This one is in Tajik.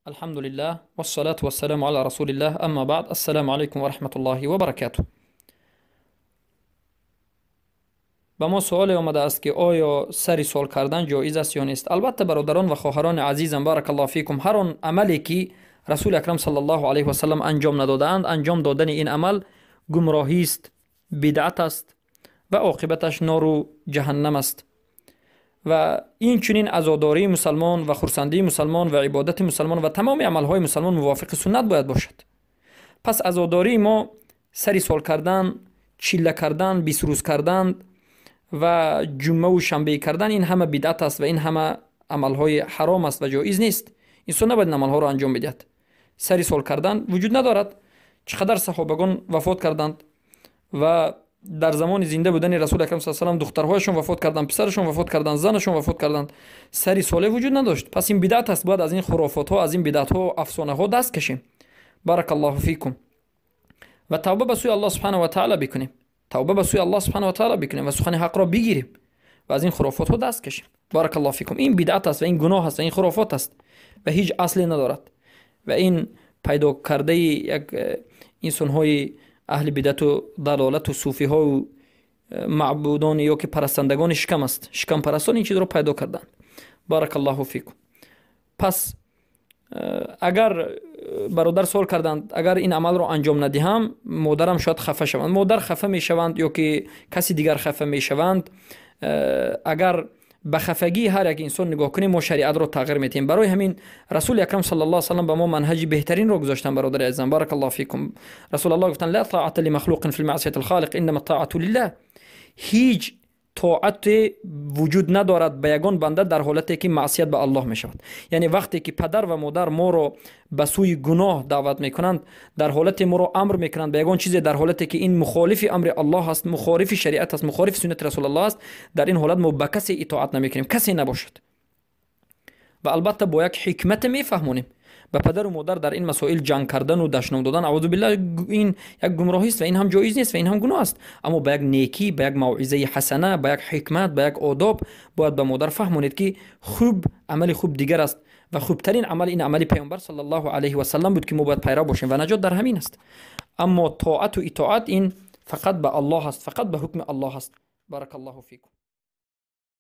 Алҳамдулиллаҳ, вассалату вассаламу ала расулиллаҳ, амма баъд, ассалому алайкум ва раҳматуллоҳи ва баракатуҳ. Ба мо суоле омадааст, ки оё сари сол кардан ҷоиз аст ё нест? Албатта, бародарон ва хоҳарони азизам, баракаллоҳу фикум, ҳар он амале ки расули акрам саллаллоҳу алайҳи васаллам анҷом надодаанд, анҷом додани ин амал гумроҳист, бидъат аст ва оқибаташ нору ҷаҳаннам аст. Ва инчунин азодории мусалмон ва хурсандии мусалмон ва ибодати мусалмон ва тамоми амалҳои мусалмон мувофиқи суннат бояд бошад. Пас азодории мо сари сол кардан, чилла кардан, 20 рӯз кардан ва ҷумъаву шанбе кардан, ин ҳама бидъат аст ва ин ҳама амалҳои ҳаром аст ва ҷоиз нест. Инсон набояд ин амалҳоро анҷом бидиҳад. Сари сол кардан вуҷуд надорад. Чӣ қадар саҳобагон вафот карданд ва дар замони зинда будани расули акрам с салам духтарҳояшон вафот карданд, писарашон вафот карданд, занашон вафот карданд, сари соле вуҷуд надошт. Пас ин бидъат аст, бояд аз ин хурофотҳо, аз ин бидъатҳо, афсонаҳо даст кашем. Баракаллоҳу фикум. Ва тавба ба сӯи Аллоҳ субҳанаҳу ва таъала бикунем, тавба ба сӯи Аллоҳ субҳанаҳу ва таъала бикунем ва сухани ҳақро бигирем ва аз ин хурофотҳо даст кашем. Баракаллоҳу фикум. Ин бидъат аст ва ин гуноҳ аст ва ин хурофот аст ва ҳеҷ асле надорад ва ин пайдо кардаи як инсонҳои аҳли бидъату далолату суфиҳою маъбудони ё ки парастандагони шикам аст. Шикампарастон ин чизро пайдо карданд. Баракаллоҳу фикум. Пас агар бародар суол карданд, агар ин амалро анҷом надиҳам, модарам шояд хафа шаванд. Модар хафа мешаванд ё ки каси дигар хафа мешаванд, агар ба хафагии ҳар як инсон нигоҳ кунем, мо шариатро тағйир медиҳем. Барои ҳамин расули акрам саллаллоҳу салам ба мо манҳаҷи беҳтаринро гузоштанд. Бародари азизам, баракаллоҳу фикум, расулаллоҳ гуфтанд: ла таата лимахлуқин фи маъсияти лхолиқ, иннама таату лиллаҳ. Ҳеҷ тоате вуҷуд надорад ба ягон банда дар ҳолате ки маъсият ба Аллоҳ мешавад. Яъне вақте ки падар ва модар моро ба сӯи гуноҳ даъват мекунанд, дар ҳолате моро амр мекунанд ба ягон чизе, дар ҳолате ки ин мухолифи амри Аллоҳ аст, мухолифи шариат аст, мухолифи суннати расулаллоҳ аст, дар ин ҳолат мо ба касе итоат намекунем, касе набошад. Ва албатта бо як ҳикмате мефаҳмонем. Ба падару модар дар ин масоил ҷанг кардану дашном додан, аъузу биллаҳ, ин як гумроҳист ва ин ҳам ҷоиз нест ва ин ҳам гуноҳ аст. Аммо ба як некӣ, ба як мавъизаи ҳасана, ба як ҳикмат, ба як одоб бояд ба модар фаҳмонед, ки хуб, амали хуб дигар аст ва хубтарин амал ин амали паёмбар саллаллоҳу алайҳи васаллам буд, ки мо бояд пайрав бошем ва наҷот дар ҳамин аст. Аммо тоату итоат ин фақат ба Аллоҳ аст, фақат ба ҳукми Аллоҳ аст. Баракаллоҳу фикум.